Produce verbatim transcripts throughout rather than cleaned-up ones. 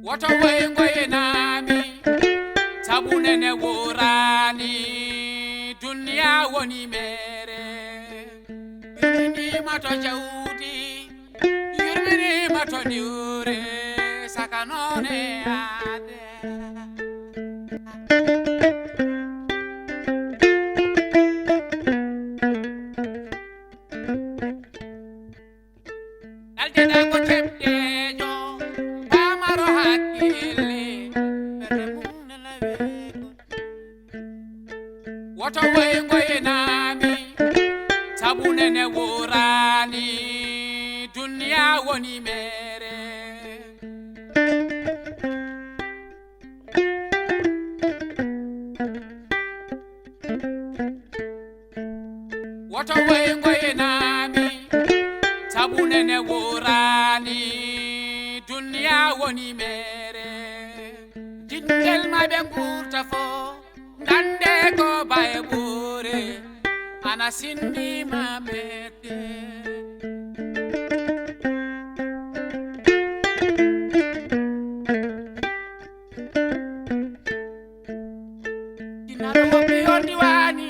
Woto woy ngoynaami, sabu nene wooraani, duniya woni meere. Yurminiima to jawdi, yurminiima to diwre, saka noone aade. Ɗaldeɗa ko ceɓɗejo, pamaro hakkille, ɓerɗe mum nana weeɓo. Woto woy ngoynaami, sabu nene wooraani, duniya woni meere. Woto woy ngoynaami, sabu nene wooraani, duniya woni meere. Jinngel ma ɓe nguurta fo, ngannde ko baye ɓuure, ana sinni ma mette. Jinnaɗo woppi on diwaani.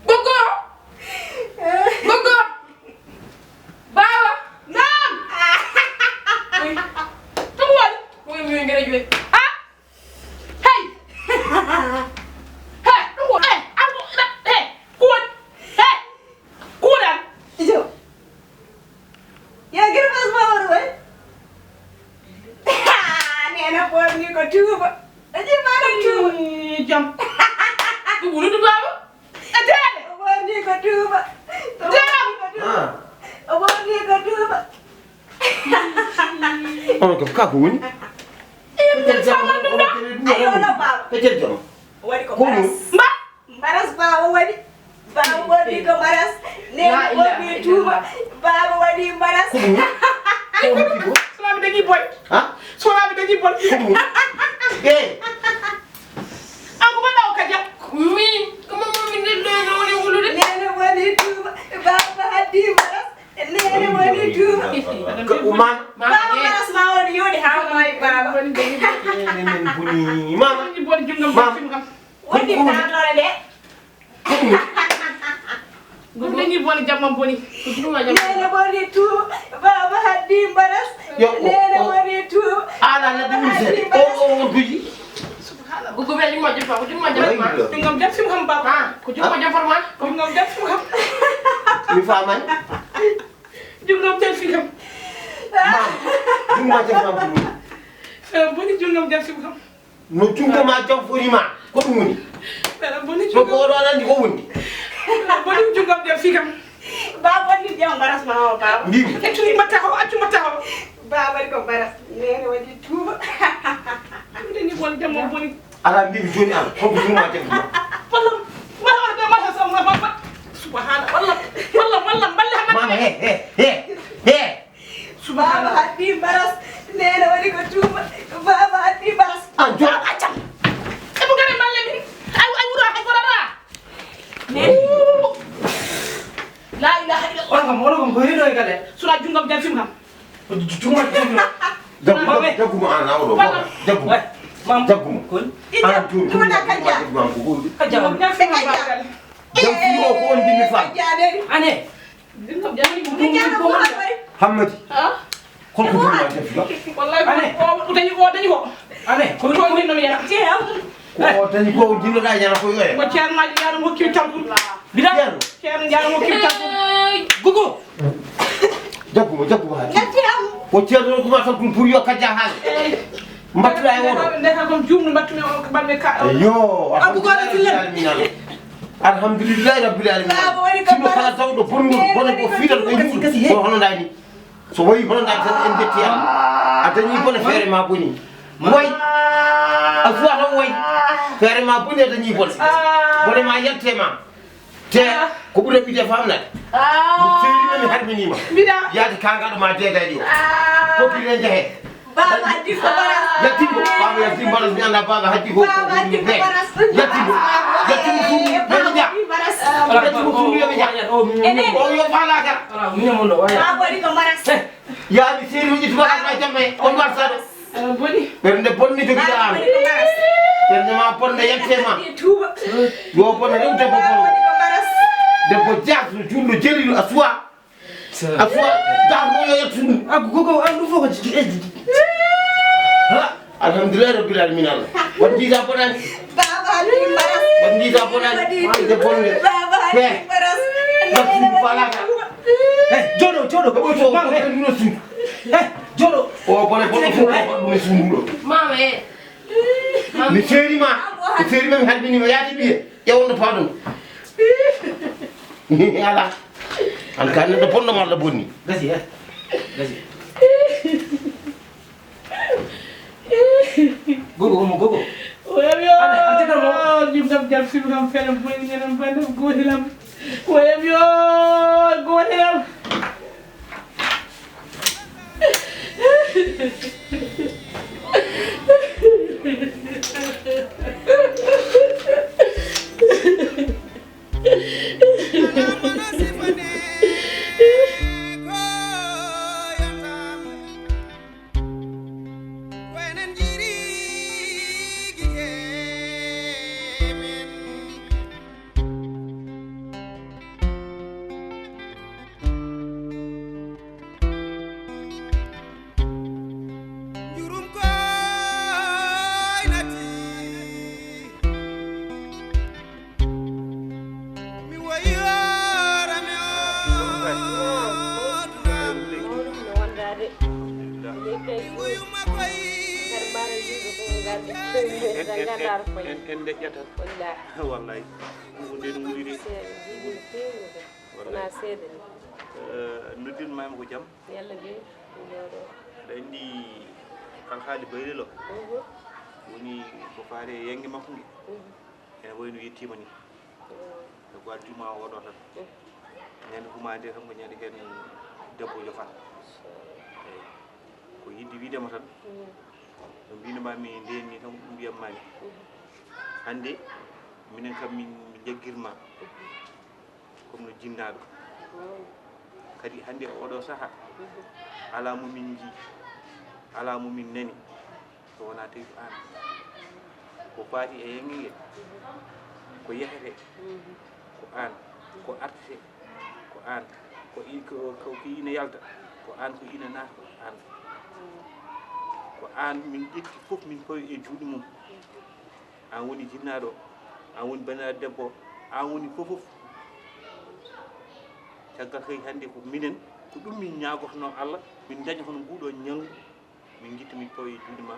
Gogo! Gogo! Baaba! Naam! Ui. Ɗum woni? Ui, ui, ngere juwe. Ah! Hey! Hey! Ɗum woni? Eh! An ko, hey! Ko woni? Hey! Ko woni an? Ijo. Yo, gere mas ma woni woni? Neena ɓorni ko tuuba. Aji ma ko tuuba. Ii, jam. Ko ɓuri ɗum baaba? E deede. O ɓorni ko tuuba. O ɓorni ko tuuba. Ah. O ɓorni ko tuuba. Onon kam, kaa ko woni? Ii, mi faamaani ɗum ɗo. Ayo, no baaba. Feccere jama. O waɗi ko baras. Mba? Mbaras baaba waɗi. Baaba ɓorni ko mbaras. Neene ɓorni tuuba. Baaba waɗi mbaras. Ko ɗum? Ko ɗum ɗiɗo? Sono mi dañi boy. Ha? Sono mi dañi boy. Ko ɗum? Eh. An ko mbaɗɗa o kaja? Min, ko moom moom min ɗo no woni wulude. Neene waɗi tuuba. Baaba haddi mbaras. Neene waɗi tuuba. Ko ɗum man? Baaba mbaras ma woni yooɗi haa maayi baaba. Eh, men boni. Mama. Mama. Woni darnore nde. Ɗum dañi boni, jamma boni. Neene woni tuuba, baaba haddi mbaras. Yo, o, neene o, woni tuuba. Ala na ɗum se. O, o, on tuji. Subhanallah. Gugu be ɗum moƴƴo fa, ɗum moƴƴo fa. Ɗum ngam jam sim ham baba. Ah. Ko ɗum moƴƴo forma. Ɗum ngam jam sim ham. Mi faamay. Ɗum ngam jam sim ham. Ma, ɗum ma jam ham. Eh, boni ɗum ngam jam sim ham. No junngo ma jam fori ma, ko ɗum woni? Aɗa boni. No ko oɗo aɗa anndi ko woni? Aɗa boni junngo am jam fii kam. Ba bonni jam mbaras ma o ba. Mbiimi. Accu ma taho, accu ma taho. Ba waɗi ko mbaras. Neene waɗi tuuba. Ɗum ni won jam o boni. Ala mbiimi jooni an, ko ɗum ma jam ma. Wallah, wallah, wallah, wallah, wallah. Subhana, wallah, wallah, wallah, wallah. Mama, he, he, he, he. Baaba haddi mbaras, neene waɗi ko tuuba. Baaba haddi mbaras. An jo. Baaba accam. E mo ngare malle min. Ay, ay wuro hay gorara. Neene. La ilaha illa. Oɗo kam, oɗo kam ko heɗo e kale. Sura jungam jam fim kam. Juma juma. Jaggu, jaggu mo an awɗo. Jaggu. Mam. Jaggu mo. Kon. An tu. Juma na kanja. Kanja. Jam fim kam. Jam fim o ko on dimmi fa. Ane. Hammadi. Kon ko ɗum ma jafi ba? Wallahi, ko dañi ko, dañi ko. Ane, ko ɗum ɗum no yana. Ko o dañi ko, o jinnoɗa yana ko yoya. Ko ceerno ma jaano mo kiwi tampul. Bida. Ceerno jaano mo kiwi tampul. Gugu. Jaggu mo, jaggu mo haali. Ko ceerno ko ma tampul pour yo kajja haali. Mbattuɗaa e oɗo. Ndeka kon juumno mbattumi o ko mbaɗmi ka. Yo, Abou Gora Sylla. Alhamdulillahi rabbil alamin. Sino kala tawɗo bonnol bone ko fiital ko yimɓe ko hono ndani. So wayi hono ndani tan en jetti Yalla. A dañi bone feere ma boni. Way. A suwa tan way. Feere ma boni a dañi bone. Bone ma yalti e ma. Te ko ɓuri mi defa am nat. Mi seyni ma mi harmini ma. Yaade kangaɗo ma deedaaɗi o. Ko pire jahe. Baba addi ko baras. Yattimbo, baba yattimbo baras mi anda baba haddi ko ko woni be. Yattimbo. Yattimbo sundu yo mi ja. Yattimbo sundu yo mi ja. O yo fala ka. Baba addi ko baras. Ya mi seyni mi jitu baras ma jamme. On barsa. Ɓernde bonde jogiɗa an. Ɓernde ma bonde yante ma. Yo bonde rew debbo bonde. Debbo jasno julɗo jeliɗo a suwa. A suwa jasno yo yettu ɗum. A gogo an ɗum fof ko eji. Ha, alhamdulillah rabbil alamin Allah. Wan jita bonani. Wan jita bonani. Debbo bonde. He. Basum falaka. Hey, joɗo joɗo. Ko ɓoy fof ko ɗum no suudu. Hey, joɗo. O bone bone fof ko ɗum e suudu ɗo. Mama e. Mi seeri ma, mi seeri ma mi harbini ma yaade ɓiye. Ƴeew no paa ɗum. Ala. An ka neɗɗo bonno ma Allah bonni. Gasi eh. Gasi. Gogo omo gogo. Oyo yo. Jum kam jam sibu kam fela boy ñenam bandam gohilam. Oyo yo gohilam. Njurum koy nati. Mi woyi hoore mi o dunam. Mawɗum no wondaade. Ndey kay mi woyuma koy. Kadi mbaɗa yimɓe fof ngardi. Tan ngandaaro koy. En en deƴƴata. Wallahi. Wallahi. Ɗum ko ndeen woni de. Seeɗa jiiɗi no feewi no kadi. Wona seeɗa ni. Noddirmaami ko jam. Yalla jeyi. Jooɗo. Aɗa anndi alhaali baylel o. Woni ko faare e yannge makko nge. Ene wayi no yettiima ni. E ko addi ma oɗo tan. Ñande huma nde tan ko ñande heen debbo jofata. Eyi. Ko yidde wiide ma tan. No mbino ma mi ndeen ni tan ko ɗum mbiyam ma ni. Hannde minen kam min jaggirma. Comme no jinnaaɗo. Kadi hannde e oɗo saha, alaa mo min njii, alaa mo min nani, so wonaa tawi ko aan. Ko faati e yannge nge, ko yahete, ko aan, ko artete, ko aan, ko i-, ko, ko, ko ina yalta, ko aan, ko ina naata, ko aan. Ko aan min ƴetti fof min pawi e juuɗe mum. Aan woni jinnaaɗo, aan woni banndiraaɗo debbo, aan woni fof fof. Caggal kay hannde ko minen, ko ɗum min ñaagotonoo Allah, min ndaña hono nguɗo ñalngu, min ngitta min pawa e juuɗe ma,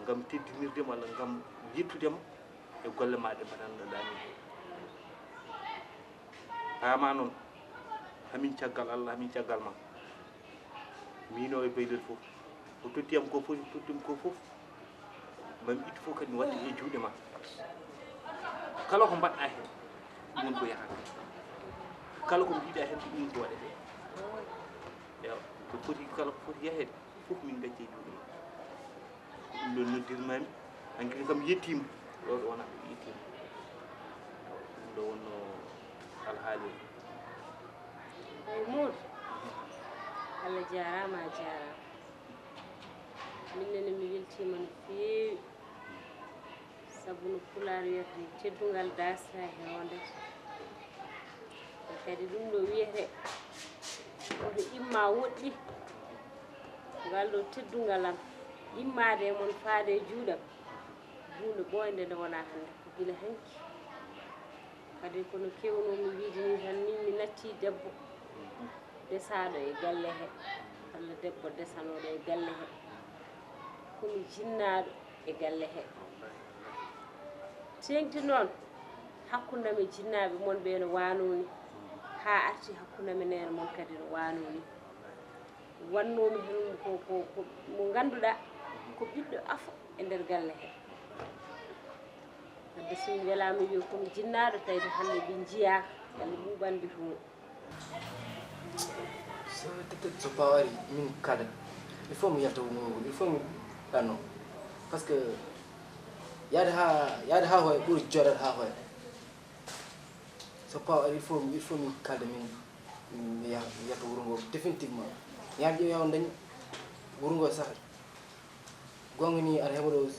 ngam teddinirde ma walla ngam yettude ma e golle ma ɗe mbaɗannoɗaa min ɗe. Paama noon, hamin caggal Allah, hamin caggal ma. Miino e baylel fof. Ko totti am ko fof, totti am ko fof. Mami ittu fof kadi mi watta e juuɗe ma. Kala ko mbaɗɗa heen, ɗum woni ko yahata. Kala ko mbiɗa heen, ko ɗum ko waɗete. Ewa, ko foti, kala ko foti yaheede, fof min ngacci e juuɗe ma. Ko ɗum ɗoon noddirmaami, hankadi kam yettiima. Ɗo ɗo wona ko yettiima. Ɗum ɗo wonno alhaali o. Ay Moodu, Allah jaaraama, a jaaraama. Min nene mi weltiima no feewi. Sabu no Pulaar wiyata ni, teddungal daasata e hoonde. E kadi ɗum ɗo wiyete, woto imma woɗɗi. Ngal ɗo teddungal am, immaade e mon faade e juuɗam. Huunde ɓooynde nde wonaa hannde, ko gila hanki. Kadi kono kewnoomi wiide ni tan, min mi natti debbo desaaɗo e galle he, walla debbo desanooɗo e galle he. Ko Komi jinnaaɗo e galle he. Teeŋti noon, hakkunde am e jinnaaɓe mon ɓe no waanoo ni, haa arti hakkunde am e neene mon kadi no waanoo ni. Wannoomi heen ko, ko, ko mo ngannduɗaa ko ɓiɗɗo afo e nder galle he. Wadde so mi welaama wiyo komi jinnaaɗo, tawde hannde ɓe njiyaaka, walla ɓuuɓan mbiyetee. So tete so pawaari min kada, il faut mi yalta wuro ngo, il faut mi ɗanno. Parce que yaade ha yaade ha hoye ɓuri jooɗat ha hoye. So pawaari il faut il faut min kada min mi yalta wuro ngo définitivement. Yaade ƴeew yaw dañ wuro ngo saha. Gonga ni aɗa heɓa ɗo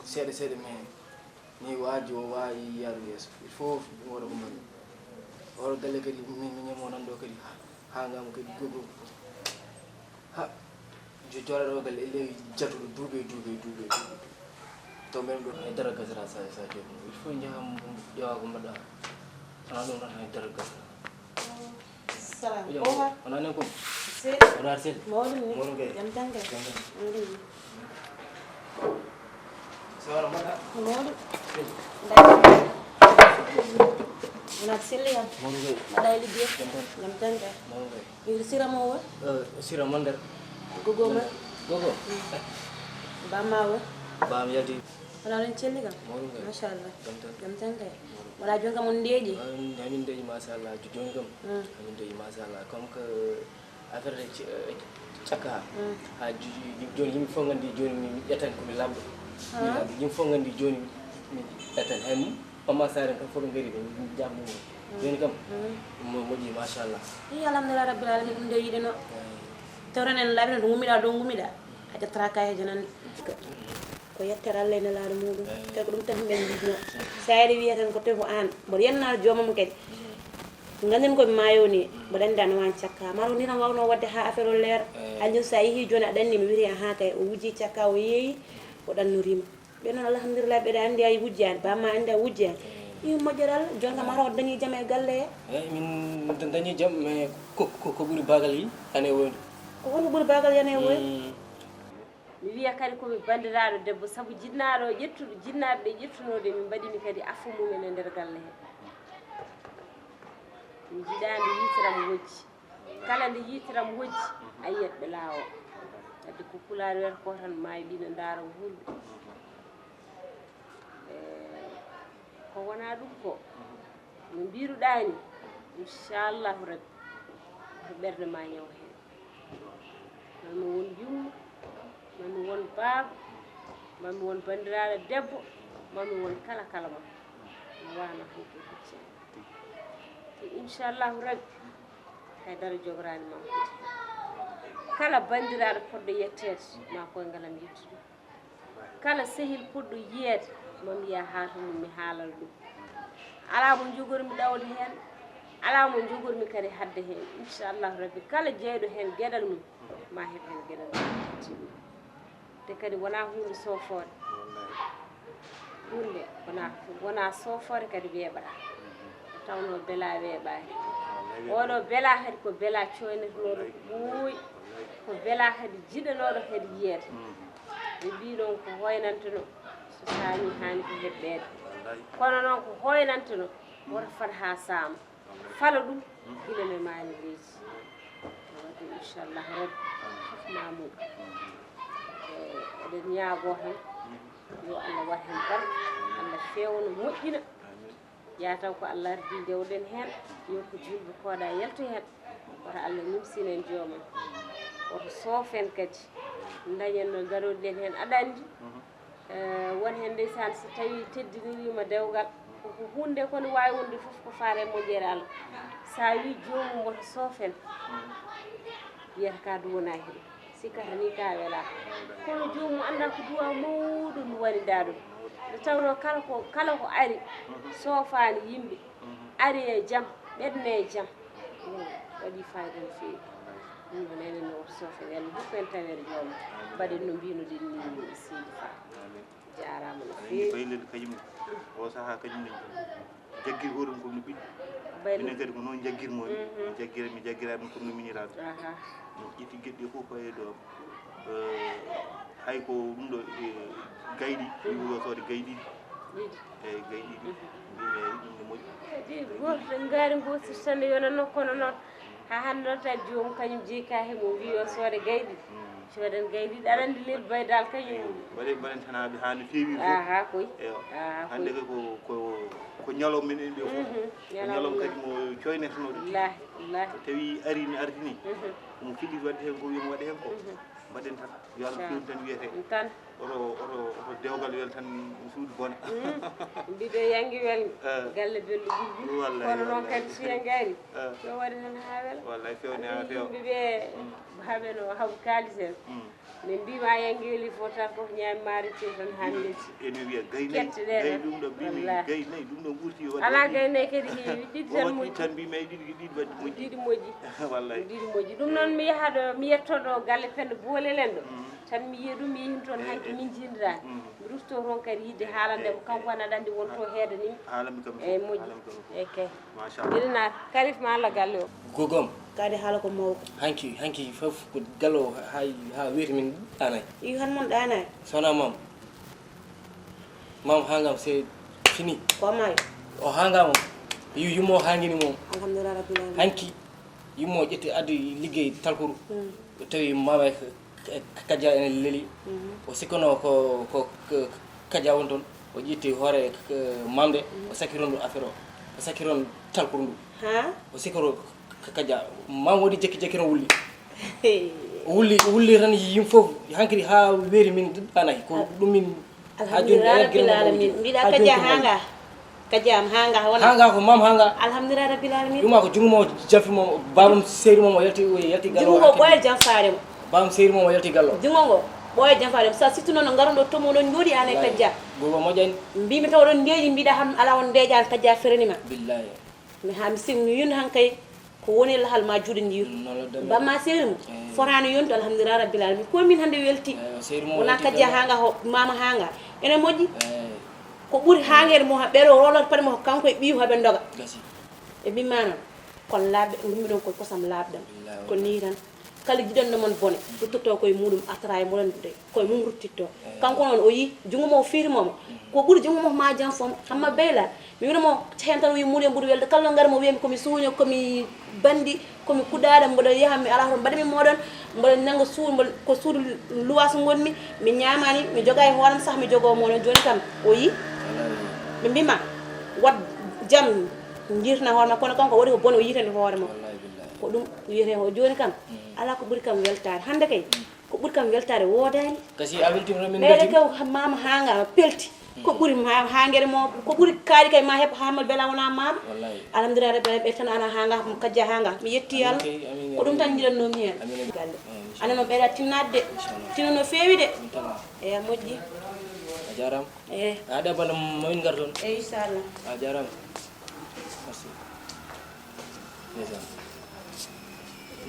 seeɗa seeɗa mais ni waaji o waawi yaadu yeeso il faut ɗum waɗa ko mbaɗi. Oɗo galle kadi min mi ñamo nan ɗo kadi ha ngam kadi gogo ha jooɗaɗo galle e ley jatuɗo duuɓe duuɓe duuɓe duuɓe. To mbeɗa ɗo hay dara gasata sa sa joɗi il faut jaha ƴeewa ko mbaɗa. Sana ɗum tan hay dara gasata. Salam. Oya, wona nen kon. Seeɗa. Wona seeɗa. Mawɗum ni. Mawɗum kay. Jam tan kay. Jam tan. Mawɗum ni. Sawara mbaɗa. Mawɗum. Seeɗa. Ndaɗi. Wona selli kam. Mawɗum kay. Mbaɗa e liggey. Jam tan. Jam tan kay. Mawɗum kay. Iri sira mo wo. Eh, sira mandar. Gogo ma. Gogo. Bamma wo. Bam yalti. Wona ɗon celli kam. Mawɗum kay. Machallah. Jam tan. Jam tan kay. Wona joni kam on ndeeƴi. Amin deeƴi machallah. Joni kam. Mm. Amin deeƴi machallah. Comme que affaire de cakka ha. Mm. Ha joni yimɓe fof gandi joni mi ƴettan komi labɗo. Ah. Yimɓe fof gandi joni mi ƴettan hay mum. Pamma saren kam fof ɓe gari ɓe jamni mo. Joni kam mo moƴƴi machallah. I alhamdulillah rabbil alamin ɗum nde yiɗino. Tawren en laɓino to gummiɗa ɗo gummiɗa. A ƴettata kay he janande. Ko yettere Allah e nelaaɗo muɗum. Kadi ko ɗum tagi mbeɗa yiɗno. Sa ari wiya tan ko tefu an mboɗo yennaade joomam kadi. Gandin ko mi maayo ni mboɗo andi an waan cakka maro ni tan wawno wadde ha affaire o leera. Aljum sa yeehi joni aɗa andi mi wiri aha kay o wuji cakka o yeeyi o ɗannurima. Ɓe noon alhamdulillah mbeɗa andi a wujjani bamma andi a wujjani. I moƴƴeral jonta maro o dañi jam e galle he. Eyyi min dañi jam mais ko ko ko ɓuri bagal yi ane woni. Ko honko ɓuri bagal yana e woy? Mi wiya kadi komi banndiraaɗo debbo sabu jinnaaɗo ƴettuɗo jinnaaɓe ɓe ƴettunooɗe min mbaɗimi kadi afo mumen e nder galle he. Mi jiɗaande yitira mo wojji. Kala nde yitira mo wojji a yiyat ɓe laawo. Wadde ko pulaar wiyata ko tan maayi ɓiy ne ndaara wuurɓe. Ko wonaa ɗum ko no mbiiruɗaa ni inchallahu rabbi ko ɓernde ma ñaw heen. Mami won yumma, mami won baaba, mami won banndiraaɗo debbo, mami won kala kala ma no waana hokki huccani. Te inchallahu rabbi haydara jogoraani ma. Kala banndiraaɗo poɗɗo yetteede ma koyngalam yettu ɗum. Kala sehil puɗɗo yiyeede ma mi yaha haa to mum mi haalana ɗum. Alaa mo njogormi ɗawde heen, alaa mo njogormi kadi haɗde heen. Inchallahu rabbi kala jeyɗo heen geɗal mum ma heɓ heen geɗal mum. Te kadi wonaa huunde soofoore. Huunde wonaa wonaa soofoore kadi weeɓataa. Nde tawnoo belaa weeɓaani. Oɗo belaa kadi ko belaa coynetenooɗo ko ɓooyi. Ko belaa kadi jiɗanooɗo kadi yiyeede. Ɓe mbii ɗoon ko hoynantenoo so saamii haani ko heɓɓeede. Kono noon ko hoynantenoo woto fad haa saama. Fala ɗum gila no maani leydi. Wadde inchallahu rabbi fof ma muɗum. Eɗen ñaagoo tan yo Allah waɗ heen barke, Allah feewna moƴƴina. Yaa taw ko Allah ardii ndewɗen heen, yo ko juulɓe kooɗa yaltu heen. Wata Allah nimsin en joomam. Woto soof en kadi. Ndañen no ngaroɗen heen. Aɗa anndi, won heen ndeysaan so tawii teddiniriima dewgal, ko ko huunde ko no waawi wonde fof ko faare e moƴƴere Allah. So a wii joomum woto soof en, wiyata ka duwonaa heen. Sikkata ni ka welaa. Kono joomum anndaa ko duwaaw mawɗo ndu wanidaa ɗum. Nde tawnoo kala ko kala ko ari soofaani yimɓe, ari e jam, ɓenne e jam. Ɗum waɗii fayida no feewi. Ɗum noon enen no woto soofen, yalla hokku en taweede joomum. Mbaɗen no mbiino ɗen ni yimɓe seydi Faal. Jaaraama no feewi. Baylel kañum o sahaa kañum ne jaggir hoore mum comme no ɓiɗɗo. Minen kadi ko noon jaggirmo mi jaggira mi jaggira ɗum comme no miñiraaɓe. Ƴetti geɗɗe fof fayi ɗo. Hay ko ɗum ɗo, e, gayɗi, mi wiyo soode gayɗi ɗiɗi. Ɗiɗi. Eyi, gayɗi ɗiɗi. Mbimi ɗum no moƴƴi. Ɗi gooto, ngaari ngoo sirtande yonatno kono noon. Haa hannde noon tawi joomum kañum jeyi kaake mum, wiyi yo soode gayɗi. Mm. Cooden gayɗi, aɗa anndi leydi Baydal kañum. Eyi, mbaɗen, mbaɗen tan haa, haa no feewi fof. Aha, koy. Eyo. Aha, hannde koy. Ko, ko, ko ñalawma men en ɓe fof. Mhm. Ko ñalawma, ñalawma kadi mo coynetenooɗo. Wallaahi, wallaahi. So tawii arii mi artinii, mhm, omo filliti waɗde heen ko wiyi mo waɗa heen ko. Mhm. Mbaɗen tan. Yo Allah, inchallah, feewntan wiyetee. Ɗum tan. Oto, oto, oto dewgal wel tan suudu bona. Mm. Mbiɗo yanngi welngo. Eh. Galle belɗo ɓuuɓi. Wallaahi, kono noon wallaahi. Kadi so yanngaani, eh, yo waɗe tan haa wela. Wallaahi, feewni haa feewa. Yimɓe ɓe, mm, haaɓe no haɓu kaalis en. Mm. Min mbiima yanngi weli fof tan ko ñaami maaro tew tan haa mi lelti. Emi wiya gay nayi, ketteɗe gay tan. Ɗum ɗo mbimi, wallaahi, gay nayi, ɗum ɗo ɓurti waɗde. Alaa gay nayi kadi heewi, ɗiɗi tan moƴƴi. Tan mbimi ay ɗiɗi, ɗiɗi waɗde moƴƴi. Ɗiɗi moƴƴi. Wallaahi. Ɗiɗi moƴƴi. Ɗum noon mi yaha ɗo, mi yetto ɗo galle Penda Boolel en ɗo. Mm. Tan mi yiya ɗum, mi yehi toon, eh, hanki, eh, min njinndiraa. Mm. Mi ruttoo toon kadi yiɗde haalande mo, eh, kanko, eh, ne aɗa anndi wonto, eh, heedani mi. Haalami kam. Eyi, moƴƴi. Haalami kam. Eyi kay. Machallah. Mbiɗa naar, Karif ma Allah galle o. Gogom. Kadi haala ko mawɗo. Hanki, hanki fof ko galle o haa, haa weeti min ɗaanaay. Iyo, han mon ɗaanaay. Sona mam. Mam hangam c'est fini. Ko maayo. O hangama. Yu-, yummo hangini mo. Alhamdulillah rabbil alamin. Hanki yummo ƴetti addi liggey talkuru. Hmm. O tawi mama e K-, K-, Kaja ene leli. Mhm. O sikkono ko, ko, ko Kaja won toon. O ƴetti hoore, ko, mamde. Mhm. O sakkiron ɗum affaire o. O sakkiron talkuru ndu. Ha? O sikkoro K-, Kaja. Mam wodi jekki jekki no wulli. O wulli, o wulli tan yim fof. Hankiri ha weeri min ɗaanaki. Ko ɗum min Alhamdulillah rabbil alamin. Mbiɗa Kaja hanga. Kaja am hanga wona. Hanga ko mam hanga. Alhamdulillah rabbil alamin. Yuma ko jungo mo jafi mo, babam seri mo, mo yalti, o yalti gallo. Jungo ɓooya janfaare mo. Babam seri mo, mo yalti gallo. Jungo ngo ɓooya janfaare mo. Sa sittuno no ngaroɗo to mo ɗon jooɗi an e Kaja. Gogo moƴƴani. Mbimi taw ɗon ndeeƴi mbiɗa han ala on ndeeƴan Kaja ferani ma. Billahi. Mi ha mi sing mi yun han kay. Ko woni lahal ma juuɗe ndiiru. Bamma seeri mo. Eh. Fotaani yontu, alhamdulillah rabbil alamin. Ko min hannde welti. Eh, seeri mo wona welti Kaja hanga ho, mama hanga. Ene moƴƴi. Eh. Ko ɓuri hangere mo ha ɓeɗo rolor pare mo kanko e ɓiyu ha ɓe ndoga. Gasi. E mbimmano kon laaɓɓe, ngummi ɗon koye kosam laaɓɗam. Billahi. Ko ni tan. Kala jiɗanno mon bone, ruttoto koye muɗum, artata e moɗon de. Koye mum ruttitto. Eh. Kanko noon o yii, junngo mo o fiiri mo mo. Mm. Ko ɓuri junngo mo ma jam fom, Hamma Beyla. Mi wino mo, cehen tan o wii muuli e mbuɗu welde. Kala no ngari mo wiyami ko mi suuño, ko mi bandi, ko mi kuɗaaɗo, mboɗo yaha, mi alaa hoto mbaɗa mi mooɗon, mboɗo nannga suudu, mboɗo, ko suudu luwaas ngonmi, mi ñaamaani, mi jogaa e hoore am sah, mi jogoo mooɗon. Jooni kam, o yii. Ɓe mbii ma, waɗ jam, njirtana hoore ma, kono kanko o waɗi ko bone, o yiitani hoore ma. Wallahi billahi. Ko ɗum wiyetee o. Jooni kam, mm, alaa ko ɓuri kam weltaare. Hannde kay, mm. Ko ɓuri kam weltaare woodaani. Kasi a weltima min. Ɓeyde beltima. Kaw mama hanga pelti. Ko ɓuri ma hangere mo, ko ɓuri kaari kay ma heɓ hamal bela wona mama. Wallahi. Alhamdulillah rabbil alamin, ɓe tan ana hanga, mo Kajja hanga. Mi yetti Allah. Amin kay, amin. Ko ɗum tan jiɗanno mi hen. Amin. Galle. Eh, inchallah. Ana no ɓeyda tinnade de. Inchallah. Tinno no feewi de. Min tan. Eyi, a moƴƴi. A jarama. Eyi. A ɗe bana mo min ngar toon. Eyi, inchallah. A jarama. Merci. Ndeysaan.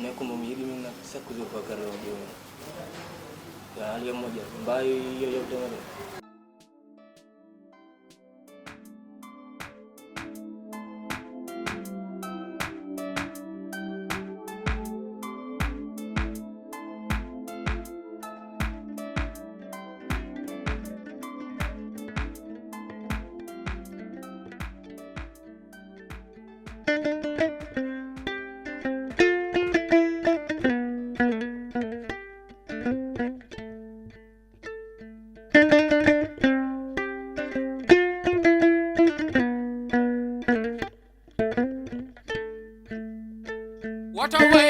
Ne ko moom yiɗi min nag chaque jour ko garɗo o ƴeewa. Yo Allah yo moƴƴere. Mbaawi yo yewtema de. What a way